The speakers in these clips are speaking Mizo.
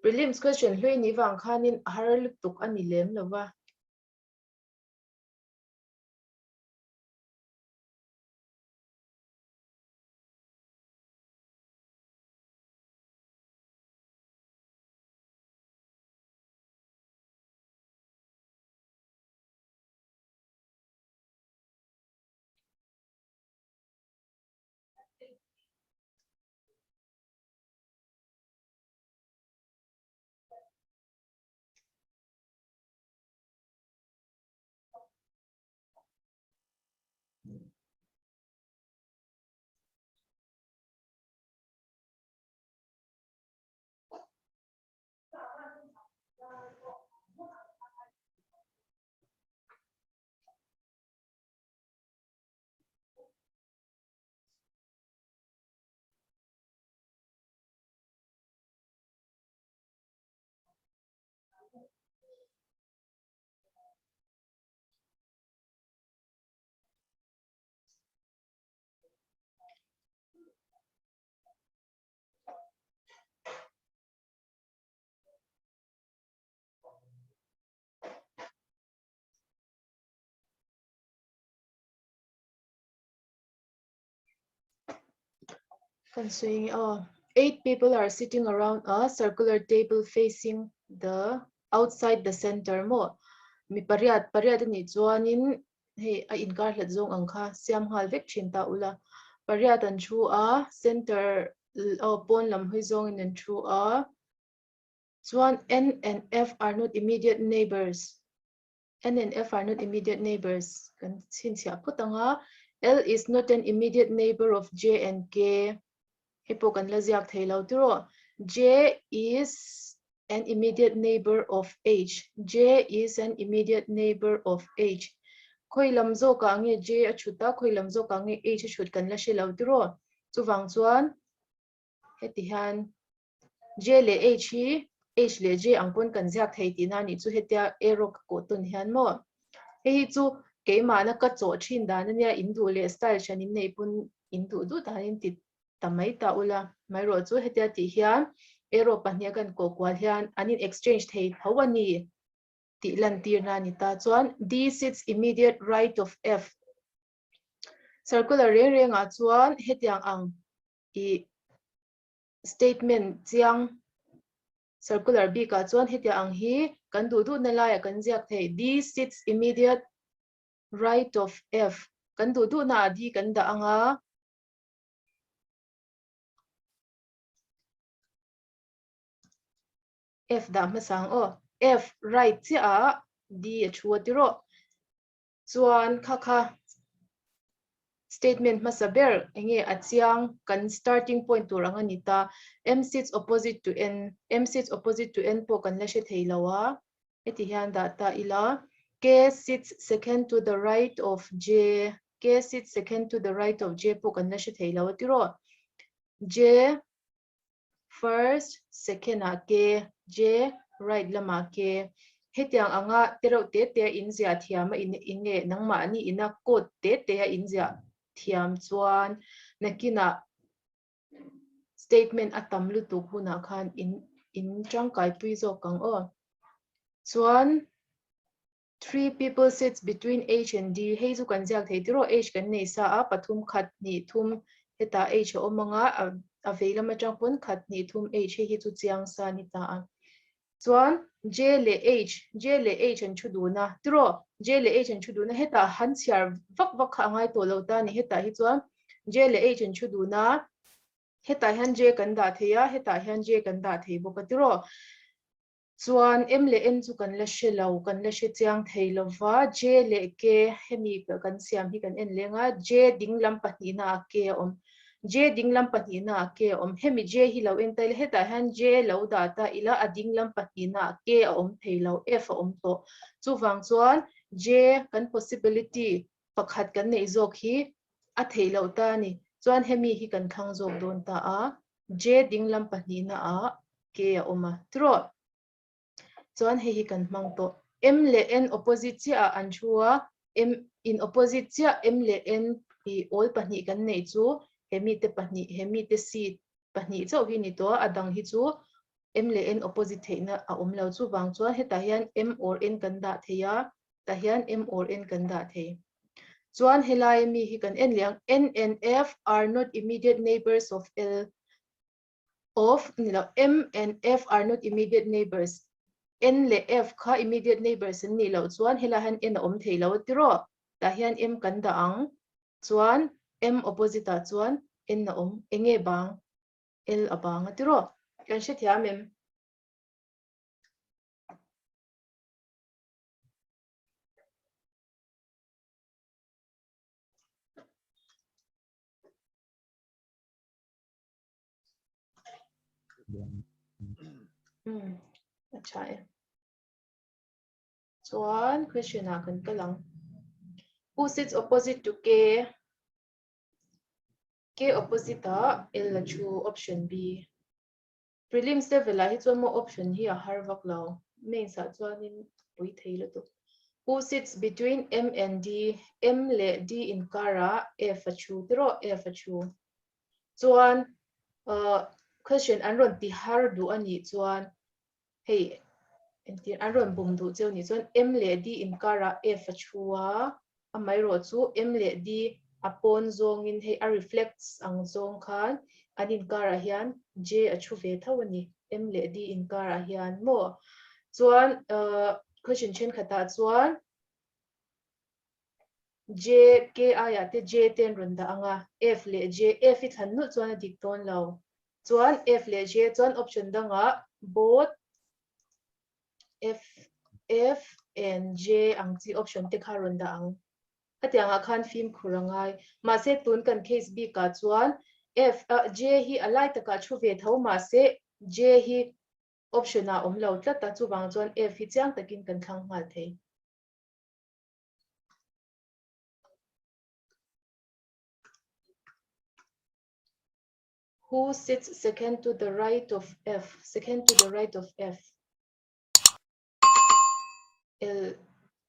Prelims question hlui ni vang khanin a har lutuk a ni lem lo va. Kan sawi nge aw. Eight people are sitting around a circular table facing the outside the center maw. Mi pariat pariat a nih chuanin hei a inkar hlat zawng ang kha siam nghal vek thin ta ula. Pariat an thu a, center aw pawn lam hawi zawngin an thu a. Chuan N and F are not immediate neighbors. N and F are not immediate neighbors kan chhinchhiah phawt ang a, L is not an immediate neighbor of J and K hei pawh kan la ziak thei lo tiraw, J is an immediate neighbor of H, J is an immediate neighbor of H khawi lam zawkah nge J a chhut a, khawi lam zawkah nge H a chhut kan la hre lo tiraw, chuvang chuan heti hian J leh H hi H leh J ang pawn kan ziak thei tihna a nih chu hetia arrow ka kawh tawn hian maw. Hei hi chu keimahna ka chawh thin dan ania in duh leh style hran in nei pawn in duh duh danin ti ta mai ta ula. Maherawh chu hetia tih hian arrow pahniha kan kawh kual hian an in exchange thei tho a ni tih lantirna a ni ta. Chuan D sits immediate right of F. Circular reng rengah chuan hetiang ang i statement chiang circular bikah chuan hetiang ang hi kan duh duhna laiah kan ziak thei. D sits immediate right of F. Kan duh duhnaah D kan dah ang a. F dah hmasa ang aw. F right chiah ah D a thu a ti rawh. Chuan kha kha statement hmasa ber enge a chiang kan starting point tur ang a ni ta. M sits opposite to N, M sits opposite to N pawh kan la hre thei lo a, heti hian dah ta ila. K sits second to the right of J, K sits second to the right of J pawh kan la hre thei lo a tiraw. J First, second ah K, J, right lamah K. Hetiang anga te reuh te te a in ziah thiam a in nge nangmahni ina code te te a in ziah thiam chuan nakinah statement a tam lutuk hunah khan in in tangkaipui zawk ang aw. Chuan Three people sits between H and D, hei chu kan ziak thei tiraw, H kan nei sa a, pathum khat hnih thum hetah H a awm ang a, a vei lam atang pawn khat hnih thum H hei hi chu chiang sa a ni ta a. Chuan J leh H, J leh H an thu dun a, tiraw, J leh H an thu dun a, hetah han chhiar vak vak kha a ngai tawh lo ta a ni, hetah hi chuan J leh H an thu dun a, hetah hian J kan dah thei a, hetah hian J kan dah thei bawk a tiraw. Chuan M leh N chu kan la hre lo, kan la hre chiang thei lo va, J leh K hemi kan siam hi kan en leng a, J ding lam pahnihna ah K a awm, J ding lam pahnihna ah K a awm, hemi J hi lo en ta ila, hetah hian J lo dah ta ila a ding lam pahnihna ah K a awm thei lo, F a awm tawh. Chuvang chuan J kan possibility pakhat kan neih zawk hi a theih loh ta a ni. Chuan hemi hi kan thlang zawk dawn ta a, J ding lam pahnihna ah K a awm a, tiraw? Chuan hei hi kan hmang tawh. M leh N opposite chiah ah an thu a, M in opposite chiah M leh N hi awl pahnih kan neih chu he mite pahnih, he mite seat pahnih chauh hi ni tawh a, a dang hi chu. M leh N opposite theihna a awm lo. Chuvang chuan hetah hian M or N kan dah thei a, tah hian M or N kan dah thei. Chuan helai ami hi kan en leh ang, N and F are not immediate neighbours of L of ni lo, M and F are not immediate neighbours. N leh F kha immediate neighbours an nih loh chuan helai hian N a awm thei lo a ti rawh. Tah hian M kan dah ang. Chuan M opposite ah chuan N a awm. Enge bang? L a bang a ti rawh. Kan hrethiam em? A tha e. Chuan question ah kan kal ang. Who sits opposite to K? K opposite ah L a thu option B. Prelims level ah hi chuan maw option hi a har vak lo. Mains ah chuanin pui thei lutuk. Who sits between M and D? M leh D inkarah F a thu tiraw F a thu. Chuan question an rawn ti har duh a nih chuan hei entir an rawn bum duh cheu nih chuan M leh D inkarah F a thu a, amaherawh chu M leh D a pawn zawngin hei a reflects ang zawng khan an inkarah hian J a thu ve tho a ni, M leh D inkarah hian maw? Chuan question thenkhatah chuan J, K aiah te J te an rawn dah ang a, F leh J, F i thlan nulh chuan a dik dawn lo. Chuan F leh J chuan option dangah both F, F and J ang chi option te kha rawn dah ang. Khatiangah khan fimkhur a ngai. Mahse tun kan case bikah chuan F, J hi a lai takah thu ve tho mahse J hi option ah awm lo tlat a, chuvang chuan F hi chiang takin kan thlang nghal thei. Who sits second to the right of F? Second to the right of F. L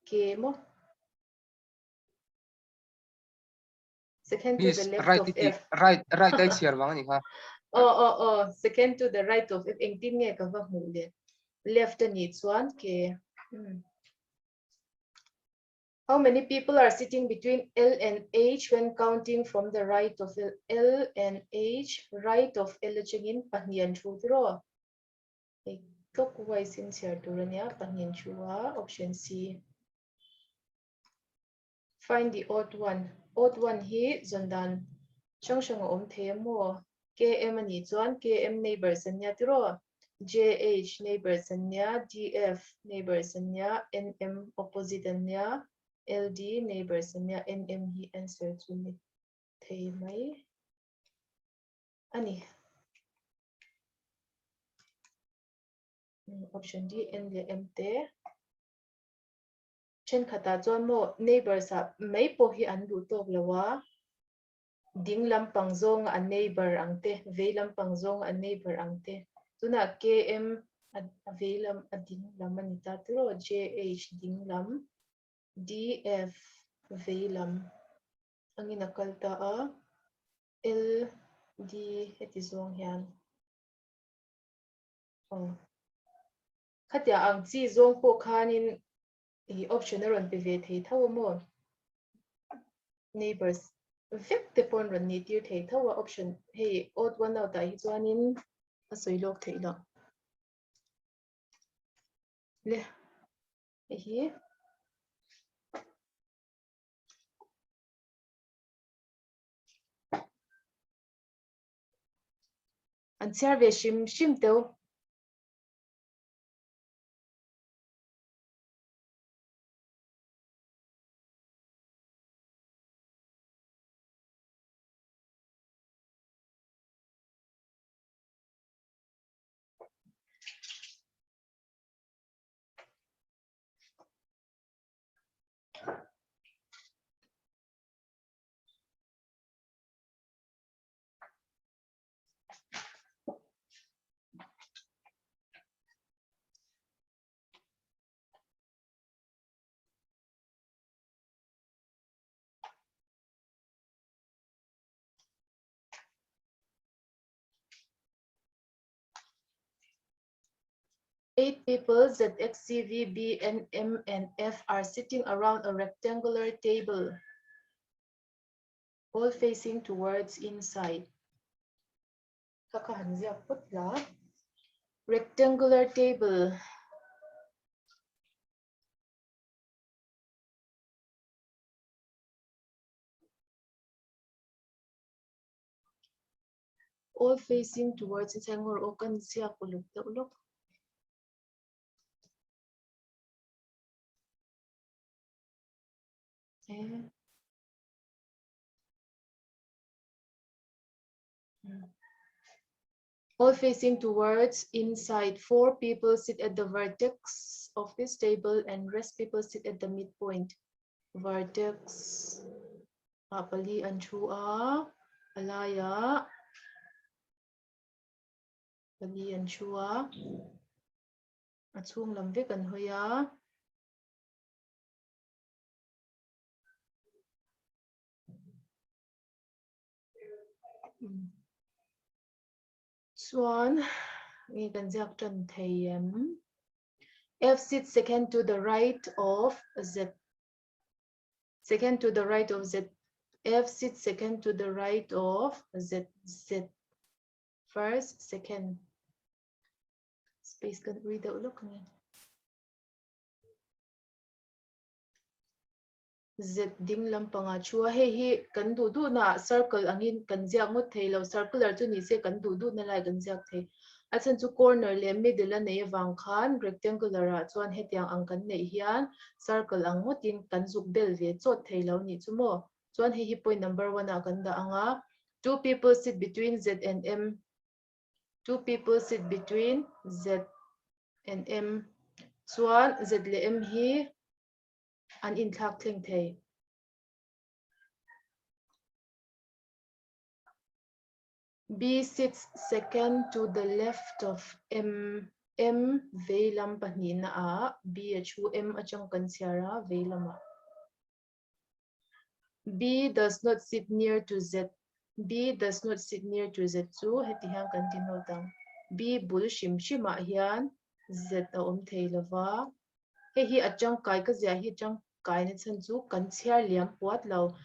K mo. Second to the left right of F. Right, right ai chhiar wang ani kha. Oh, oh, oh. Second to the right of F. Engtin nge ka va hmuh le. Left ani chuan K. How many people are sitting between L and H when counting from the right of L? L and H, right of L atangin pahnih an thu tiraw? Hei clockwise in chhiar tur ania, pahnih an thu a, option C. Find the odd one. Odd one hi zawn dan hrang hrang a awm thei a maw? KM a nih chuan KM neighbors an nia tiraw? JH neighbors an nia, DF neighbors an nia, NM opposite an nia, LD neighbors an nia, NM hi answer chu ni thei mai a ni. Option D, N leh M te. Thenkhatah chuan maw neighbors ah mai pawh hi an duh tawk lo a. Ding lampang zawnga a neighbor ang te, vei lampang zawnga a neighbor ang te. Tunah KM a vei lam a ding lam a ni ta tiraw, JH ding lam, DF vei lam angin a kal ta a, LD heti zawng hian aw khatia ang chi zawng pawh khanin i option a rawn pe ve thei tho a maw? Neighbors vek te pawh an rawn nih tir thei tho a option hei odd one out ah hi chuanin a sawi lawk theih loh. Le hei hi an chhiar ve hrim hrim teu. Eight people, Z, X, C, V, B, N, M and F are sitting around a rectangular table, all facing towards inside. Kha kha han ziak phawt la. Rectangular table. All facing towards inside ngawr aw kan ziak uluk deuh lawk. Eh. All facing towards inside. Four people sit at the vertex of this table and rest people sit at the midpoint. Vertex ah pali an thu a, a laiah pali an thu a, a chhung lam vek an hawi a. Chuan nge kan ziak tan thei em? F sits second to the right of Z. Second to the right of Z. F sits second to the right of Z. Z. First, second. Space kan ui deuh lawk nge. Z ding lampangah thu a, hei hi kan duh duhnaah circle angin kan ziak ngawt thei lo, circular chu ni se kan duh duhna lai kan ziak thei. A chhan chu corner leh middle a neih avang khan rectangular ah chuan hetiang ang kan neih hian circle ang ngawtin kan zuk bel ve chawt thei lo nih chu maw. Chuan hei hi point number one ah kan dah ang a, two people sit between Z and M, two people sit between Z and M, chuan Z leh M hi an inthlak thleng thei. B sits second to the left of M. M veilam pahnihna ah B a thu M atang kan chhiar a veilamah. B does not sit near to Z. B does not sit near to Z chu heti hian kan ti note ang. B bul hrim hrimah hian Z a awm thei lova. Hei hi a tangkai ka ziah hi tangkaina chhan chu kan chhiar liam puat lo.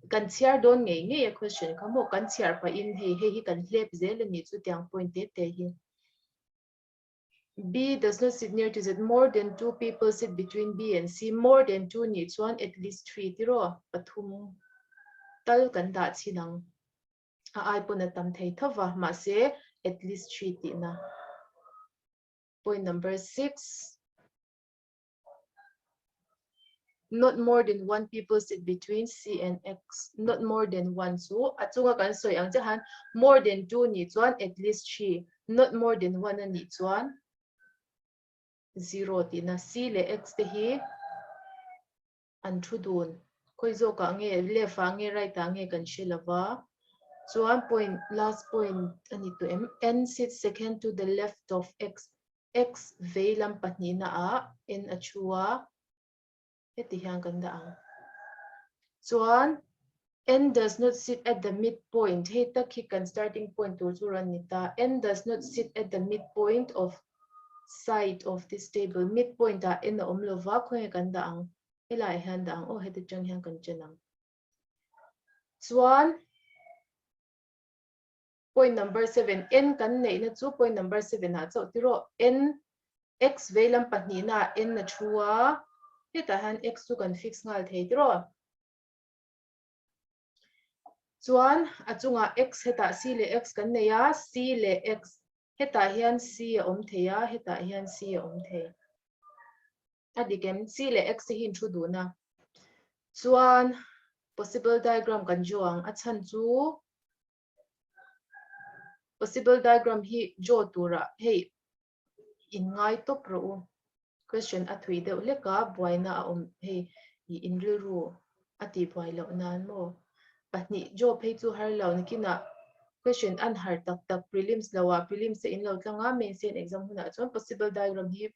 Kan chhiar dawn ngei ngei a question kha maw kan chhiar pahin hei hei hi kan hlep zel a nih chu tiang point te te hi. B does not sit near to Z. More than two people sit between B and C. More than two nih chuan at least three tiraw pathum tal kan dah chhin ang. A ai pawn a tam thei tho va mahse at least three tihna. Point number 6. Not more than one people sit between C and X. Not more than one chu a chunga kan sawi ang che han more than two nih chuan at least three. Not more than one a nih chuan zero tihna. C leh X te hi an thu dun. Khawi zawkah nge left ah nge right ah nge kan hre lova. Chuan point last point a ni tawh em? N sits second to the left of X. X vei lam pahnihna ah N a thu a, heti hian kan dah ang. Chuan N does not sit at the midpoint, hei tak hi kan starting point tur chu rawn ni ta. N does not sit at the midpoint of side of this table, midpoint ah N a awm lova, khawnge kan dah ang? Helaiah hian dah ang aw, heti tang hian kan chen ang. Chuan point number 7, N kan neihna chu point number 7 ah chauh tiraw, N X veilam pahnihna ah N a thu a, hetah hian X chu kan fix nghal thei tiraw. Chuan a chungah X hetah C leh X kan nei a, C leh X hetah hian C a awm thei a, hetah hian C a awm thei. A dik em? C leh X te hi in thu duhna. Chuan possible diagram kan draw ang. A chhan chu possible diagram hi draw turah hei in ngai tawp rawh u. Question a thui deuh hlek a, buaina a awm hei i in rilru a tih buai loh nan maw. Pahnih draw phei chu har lo nikinah question an har tak tak prelims lo ah prelims te in lo tlang a, mains te in exam hunah chuan possible diagram hi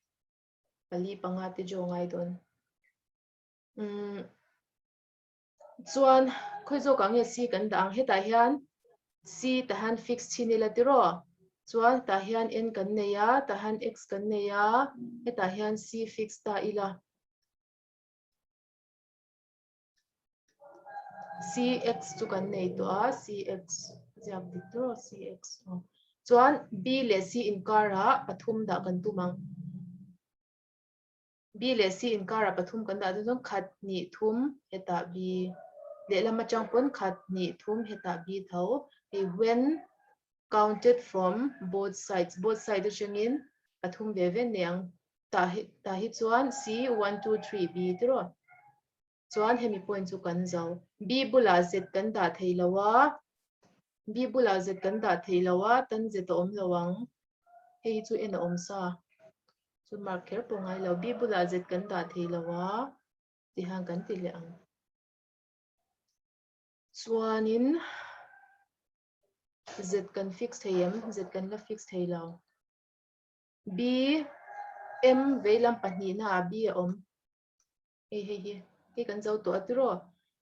pali panga te draw ngai dawn. Umm chuan khawi zawkah nge C kan dah ang hetah hian C tahan fix chhin ila tiraw. Chuan tah hian n kan nei a, tah hian x kan nei a, hetah hian c fix ta ila. Cx chu kan nei tawh a, cx ziak dik tur aw cx aw. Chuan b leh c inkarah pathum dah kan tum ang. B leh C inkarah pathum kan dah dawn chuan khat hnih thum hetah B lehlam atang pawn khat hnih thum hetah B tho hei when counted from both sides both side atangin pathum ve ve nei ang tah hi tah hi chuan C 1 2 3 B tiraw chuan hemi point chu kan zo B bulah Z kan dah thei lo a B bulah Z kan dah thei lo a tan Z a awm lo ang hei hi chu en a awm sa. Chu mark kher pawh ngai lo. B bulah Z kan dah thei lo a, tihian kan ti leh ang. Chuanin Z kan fix thei em? Z kan la fix thei lo. B, M veilam pahnihna ah B a awm. Hei hei hi, hei kan zo tawh a tiraw?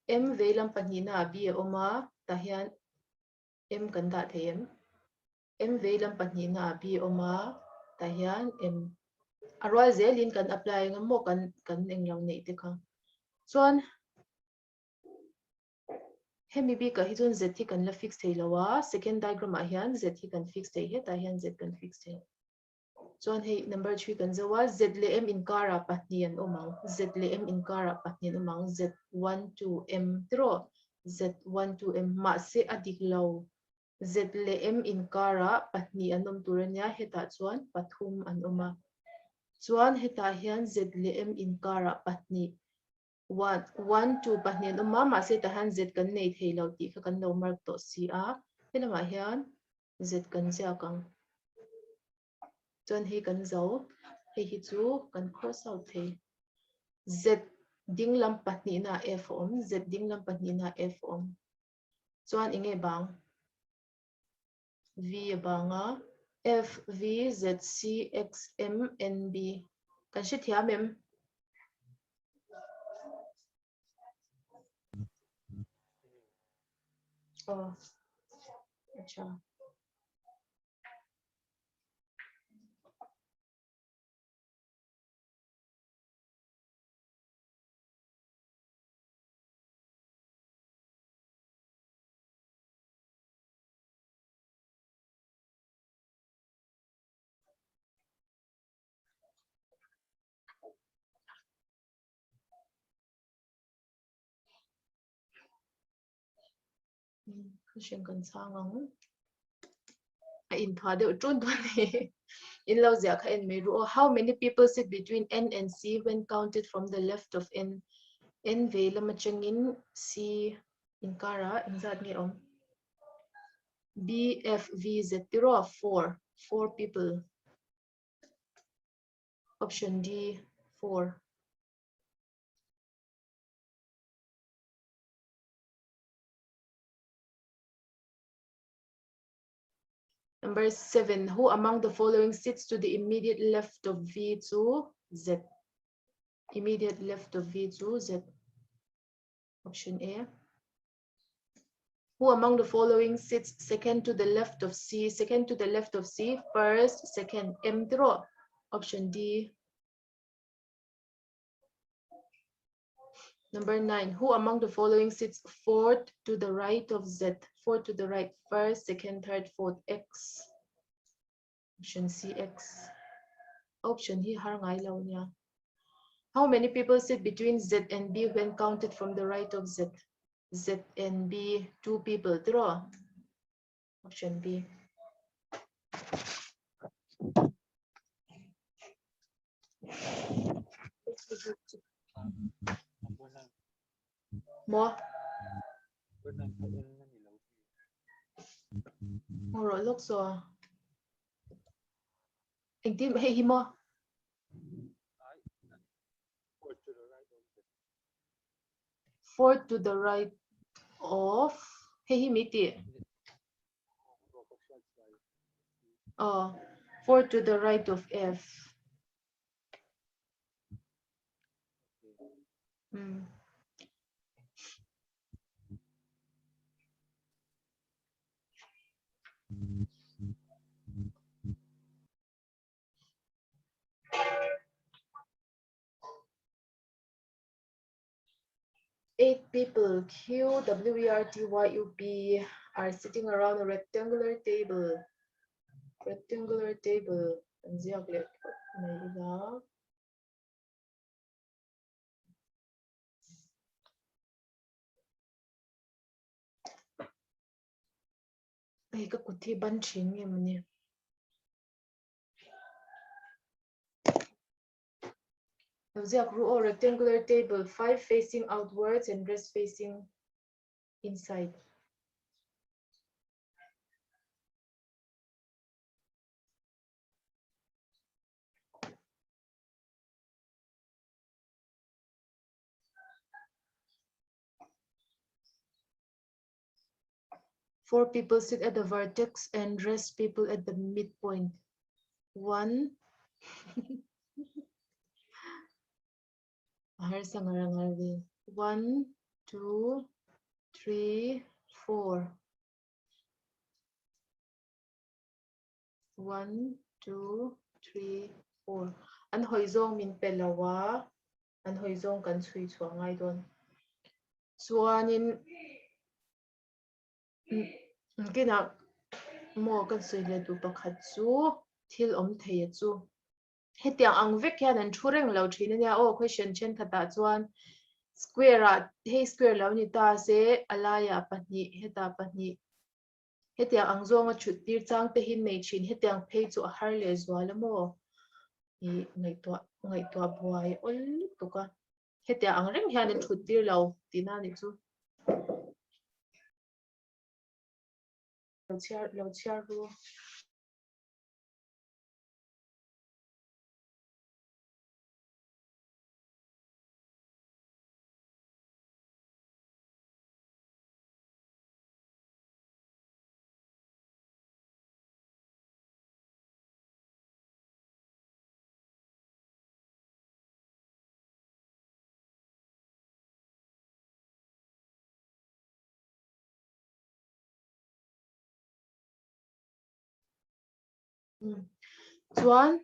M veilam pahnihna ah B a awm a, tah hian M kan dah thei em? M veilam pahnihna ah B awm a, tah hian M a rual zelin kan apply anga maw kan kan englo neih te kha. Chuan hemi bikah hi chuan Z hi kan la fix thei lo a, second diagram ah hian Z hi kan fix thei, hetah hian Z kan fix thei. Chuan hei number 3 kan zo a, Z leh M inkarah pahnih an awm ang, Z leh M inkarah pahnih an awm ang, Z 1 2 M tiraw? Z 1 2 M mahse a dik lo. Z leh M inkarah pahnih an awm tur a nia, hetah chuan pathum an awm a. Chuan hetah hian Z leh M inkarah pahnih, one, one, two pahnih an awm a, mahse tah hian Z kan nei thei lo tih kha kan lo mark tawh si a. Helamah hian Z kan ziak ang. Chuan hei kan zo, hei hi chu kan cross out thei. Z dinglam pahnihna F a awm, Z dinglam pahnihna F a awm. Chuan enge bang? V a bang a, F, V, Z, C, X, M, N, B. Kan hrethiam em? Aw, acha. Hriang kan chhang ang. A in tha deuh ṭun dawn ni. In lo ziah kha en mai ru aw. How many people sit between N and C when counted from the left of N? N vei lam atangin C inkarah engzat nge awm? B, F, V, Z tiraw? Four. Four people. Option D, four. Number 7. Who among the following sits to the immediate left of V to Z? Immediate left of V to Z. Option A. Who among the following sits second to the left of C? Second to the left of C, first, second, M draw. Option D. Number 9, who among the following sits fourth to the right of Z? Fourth to the right, first, second, third, fourth, X. Option C, X. Option hi har ngai lo nia. How many people sit between Z and B when counted from the right of Z? Z and B, 2 people. Draw. Option B. Maw? Maw rawh lawk saw. Engtin hei hi maw? Fourth to the right of hei hi mi ti. Oh, fourth to the right of F. Hmm. Eight people, Q, W, E, R, T, Y, U, P, are sitting around a rectangular table. Rectangular table. An ziak leh phawt mai ila. Hei ka kut hi ban thin nge mawni. Lo ziak ru aw, rectangular table, five facing outwards and rest facing inside. Four people sit at the vertex and rest people at the midpoint. One. Har sangar ve. One, two, three, four. One, two, three, four. An hawi zawng min pe lo a, an hawi zawng kan chhui chhuah ngai dawn. Chuanin kinah maw kan sawi leh duh pakhat chu thil awm thei a chu. Hetiang ang vek hian an thu reng lo thin a nia aw question thenkhatah chuan square ah hei square lo ni ta se a laiah pahnih hetah pahnih hetiang ang zawnga thut tir chang te hi nei thin hetiang phei chu a har leh zual a maw ih ngaihtuah ngaihtuah buai awl lutuk a hetiang ang reng hian an thut tir lo tihna a nih chu. Lo chhiar lo chhiar ru. Chuan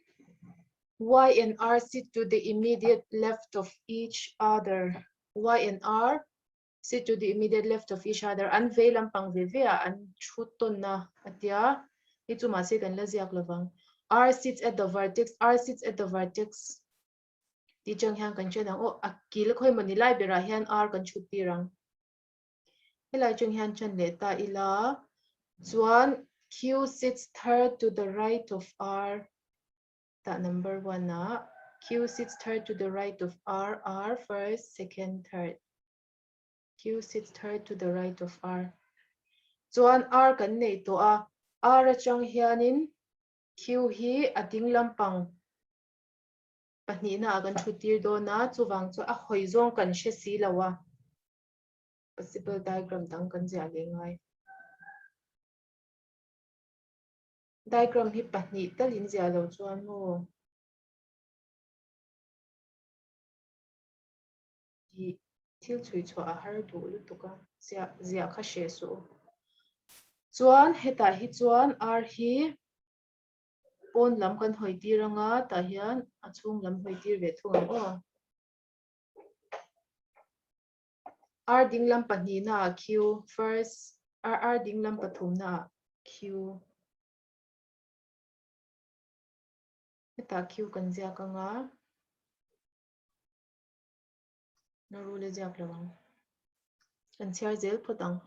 Y and R sit to the immediate left of each other. Y and R sit to the immediate left of each other. An vei lampang ve ve ah an thu tawn a a tia. Hei chu mahse kan la ziak lovang. R sits at the vertex, R sits at the vertex tih chang hian kan hriat ang. Aw a kil khawi mawni lai berah hian R kan chhut tir ang. Helai chang hian chan leh ta ila chuan Q sits third to the right of R tah number one ah Q sits third to the right of R, R first, second, third. Q sits third to the right of R. Chuan R kan nei tawh a, R atang hianin Q hi a ding lampang pahnihna ah kan thut tir dawn a, chuvang chu a hawi zawng kan hre si lo a. Possible diagram dang kan ziah leh ngai. Diagram hi pahnih talin ziah lo chuan maw? Tih thil chhui chhuah a har duh lutuk a, ziah ziah kha hre suh u. Chuan hetah hi chuan R hi pawn lam kan hawi tir anga tah hian a chhung lam hawi tir ve thung ang aw. R ding lam pahnihna ah Q first, R R ding lam pathumna ah Q. Hetah Q kan ziak anga. Na rule ziak lo ang. Kan chhiar zel phawt ang.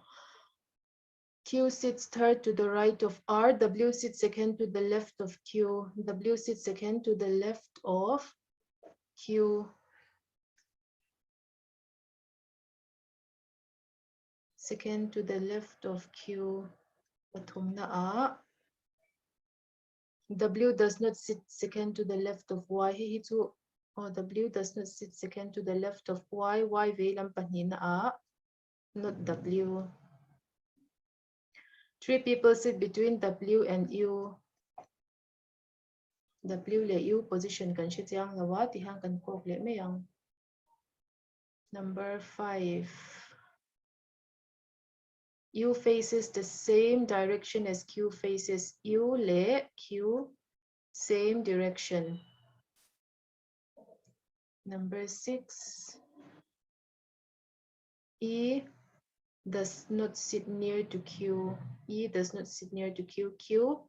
Q sits third to the right of R, W sits second to the left of Q, W sits second to the left of Q. Second to the left of Q. Pathumna ah. W does not sit second to the left of Y. Hei hi chu oh, W does not sit second to the left of Y. Y vei lam pahnihna ah not W. Three people sit between W and U. W leh U position kan hre chiang lo a, tihian kan kawk leh mai ang. Number 5. U faces the same direction as Q faces. U leh Q same direction. Number 6. E does not sit near to Q. E does not sit near to Q. Q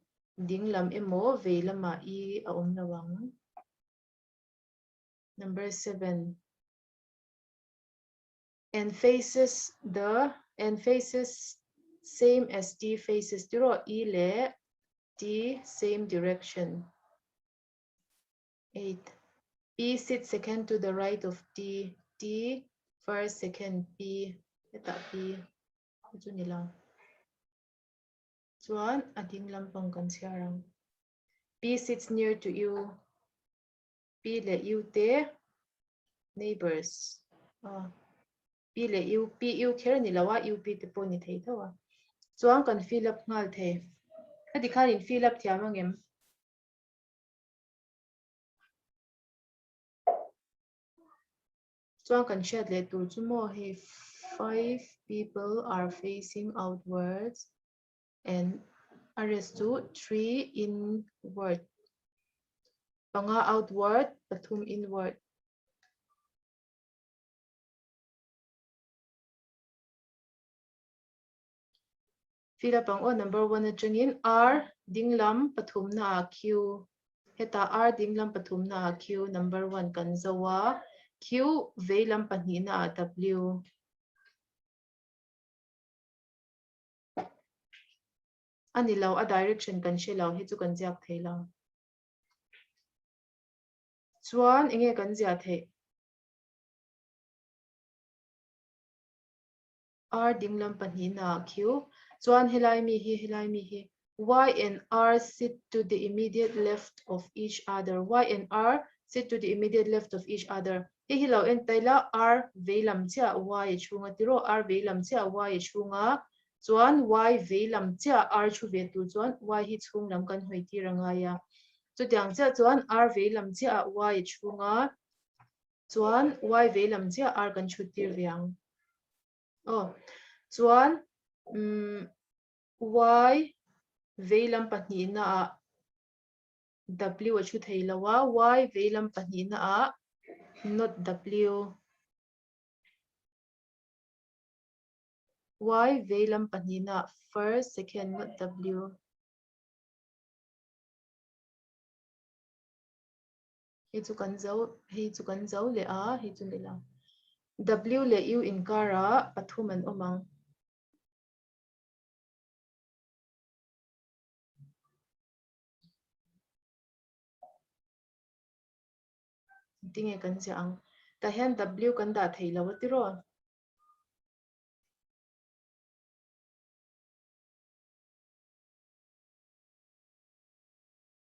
ding lam emaw vei lamah E a awm lo ang. Number 7. And faces the and faces same as T faces tiraw E leh T same direction. 8. P sits second to the right of T. T first second P. Hetah P chu ni lo. Chuan a ding lampang kan chhiar ang. P sits near to U. P leh U te neighbors. Ah. P leh U, P U kher a ni lo a, U P te pawh ni thei tho a. Chuan kan fill up nghal thei. Heti khan in fill up thiam ang em? Chuan kan hriat leh tur chu maw hei five people are facing outwards and a rest chu three inward panga outward pathum inward. Fill up ang aw number one atangin R dinglam pathumna ah Q hetah R dinglam pathumna ah Q number one kan zo a Q veilam pahnihna ah W a ni lo a direction kan hre lo hi chu kan ziak thei lo chuan enge kan ziah theih. R dinglam pahnihna Q chuan helai mi hi helai mi hi Y and R sit to the immediate left of each other Y and R sit to the immediate left of each other hei hi lo en ta ila R veilam chiah Y a chhunga tiraw R veilam chiah Y a chhunga chuan Y veilam chiah R thu ve tur chuan Y hi chhung lam kan hawi tir a ngai a chutiang chiah chuan R veilam chiah ah Y a chhunga Chuan Y vei lam chiah R kan chhut tir ve ang. Aw. Chuan um, Y vei lam pahnihna ah W a thu thei lo a, Y vei lam pahnihna ah not W. Y vei lam pahnihna ah first, second, not W. Hei chu kan zo, hei chu kan zo leh a, hei chu ni lo. W leh U inkarah pathum an awm ang. Tinge kan ziah ang. Tah hian W kan dah thei lo a tiraw?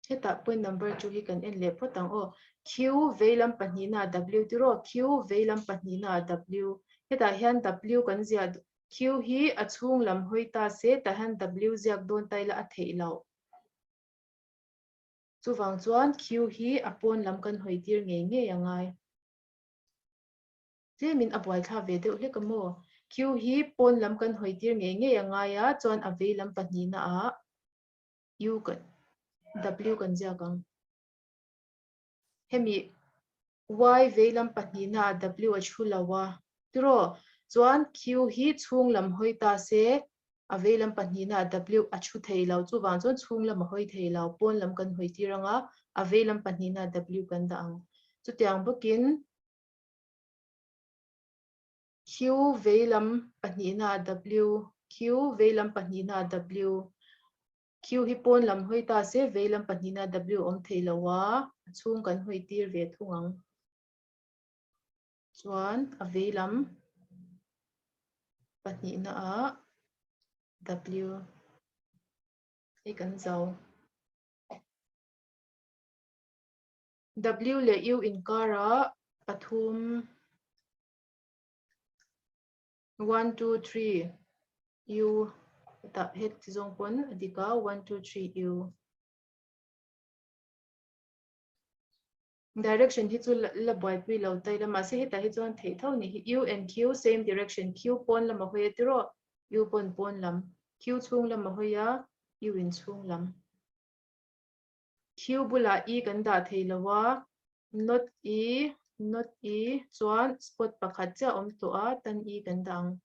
Hetah point number 2 hi kan en leh phawt ang aw. Q veilam pahnihna W tiraw? Q veilam pahnihna W. Hetah hian W kan ziah Q hi a chhung lam hawi ta se tah hian W ziak dawn ta ila a theih loh. Chuvang chuan Q hi a pawn lam kan hawi tir ngei ngei a ngai. Tlemin a buaithlak ve deuh hlek a maw? Q hi pawn lam kan hawi tir ngei ngei a ngai a, chuan a veilam pahnihna ah U kan W kan ziak ang. Hemi Y veilam pahnihna ah W a thu lo a. Tiraw? Chuan Q hi chhung lam hawi ta se a veilam pahnihna ah W a thu thei lo. Chuvang chuan chhung lam a hawi thei lo. Pawn lam kan hawi tir ang a, a veilam pahnihna ah W kan dah ang. Chutiang bawkin Q veilam pahnihna ah W, Q veilam pahnihna ah W, Q hi pawn lam hawi ta se veilam pahnihna ah W awm thei lo a, a chhung kan hawi tir ve thung ang. Chuan a veilam pahnihna ah W hei kan zo. W leh U inkarah pathum 1 2 3 U hetah het ti zawng pawn a dik a 1 2 3 U direction hi chu la buaipui lo ta ila mahse hetah hi chuan theih tho ni hi U and Q same direction Q pawn lam a hawi a tiraw U pawn pawn lam Q chhung lam a hawi a U in chhung lam Q bulah E kan dah thei lo a not E. Not E chuan spot pakhat chiah awm tawh a, tan E kan dah ang.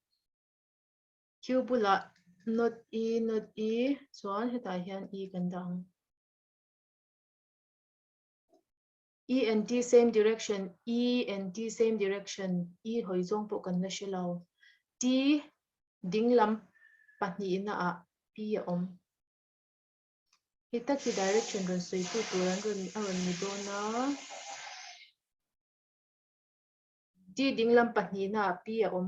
Q bulah not E, not E chuan hetah hian E kan dah ang. E and T same direction, E and T same direction, E hawi zawng pawh kan la hre lo. T dinglam pahnihna ah P a awm. Hei tak hi direction rawn sawitu tur an rawn a rawn ni dawn a. T dinglam pahnihna ah P a awm.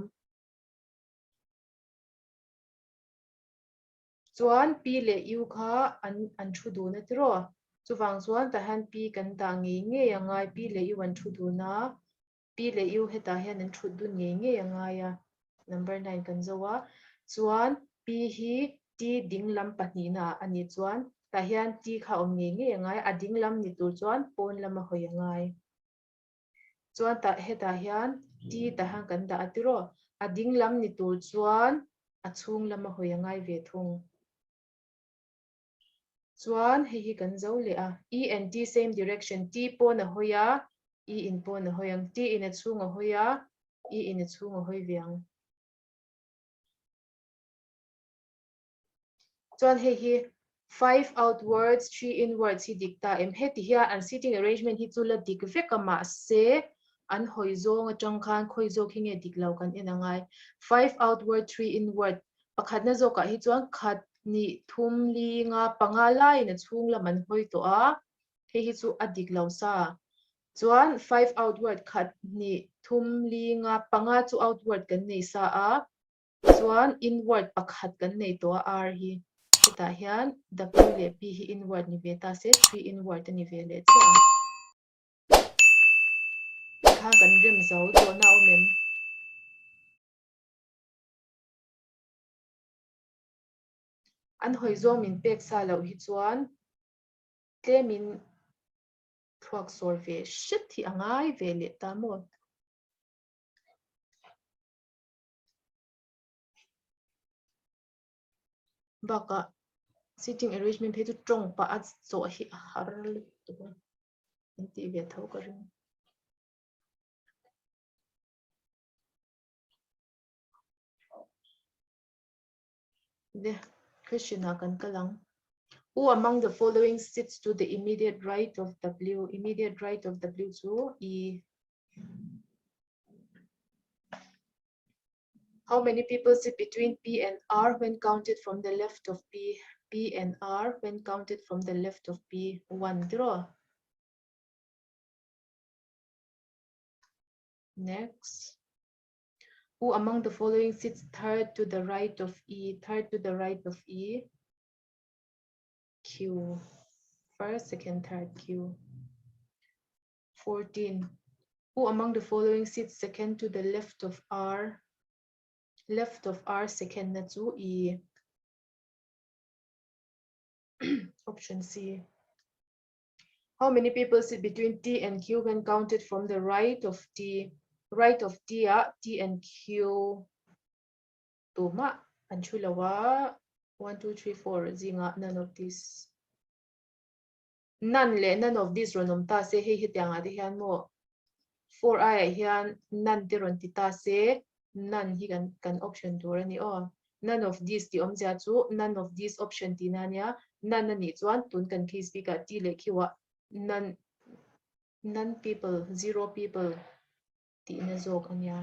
Chuan P leh U kha an an thu dun a tiraw? Chuvang chuan tah hian P kan dah ngei ngei a ngai, P leh U an thu dun a, P leh U hetah hian an thut dun ngei ngei a ngai a, number 9 kan zo a. Chuan P hi T dinglam pahnihna ah a nih chuan tah hian T kha awm ngei ngei a ngai, a dinglam ni tur chuan pawn lama hawi a ngai. Chuan tah hetah hian T tah hian kan dah a tiraw, a dinglam ni tur chuan a chhung lama hawi a ngai ve thung. Chuan hei hi kan zo leh a, E and T same direction, T pawn a hawi a, E in pawn a hawi ang, T in a chhung a hawi a, E in a chhung a hawi ve ang. Chuan hei hi 5 outwards, 3 inwards hi dik ta em? Heti hian an seating arrangement hi chu la dik vek a, mahse an hawi zawng atang khan khawi zawk hi nge dik lo kan en a ngai. 5 outward, 3 inward pakhatna zawkah hi chuan khat hnih thum li nga panga laiin a chhung lam an hawi tawh a, hei hi chu a dik lo sa. Chuan 5 outward khat hnih thum li nga panga chu outward kan nei sa a, Chuan inward pakhat kan nei tawh a R hi. Hetah hian W leh P hi inward ni ve ta se 3 inward a ni ve leh chiah ang. Tikhan kan rem zo zawhna a awm em? An hawi zawng min pek sa loh hi chuan tlemin thluak sawr ve hret hi a ngai ve leh ta maw? Bakah sitting arrangement phei chu tawng pah a zawh hi a har lutuk a, an tih ve tho ka ring. The question ah kan kal ang. Who among the following sits to the immediate right of W? Immediate right of W chu E. How many people sit between P and R when counted from the left of P? P and R when counted from the left of P. 1 draw. Next. Who among the following sits third to the right of E? Third to the right of E. Q. First, second, third, Q. 14. Who among the following sits second to the left of R? Left of R second na chu E. Option C. How many people sit between T and Q when counted from the right of T? Right of T a T and Q. Tuma an thu lo a 1 2 3 4 zinga none of these. None leh none of these rawn awm ta se, hei hetiang ah te hian maw 4 ai ah hian none te rawn ti ta se, none hi kan kan option tur a ni aw. None of these tih awmzia chu none of these option tihna a nia, none a nih chuan tun kan case bikah T leh Q ah none none people, zero people tihna zawk a nia.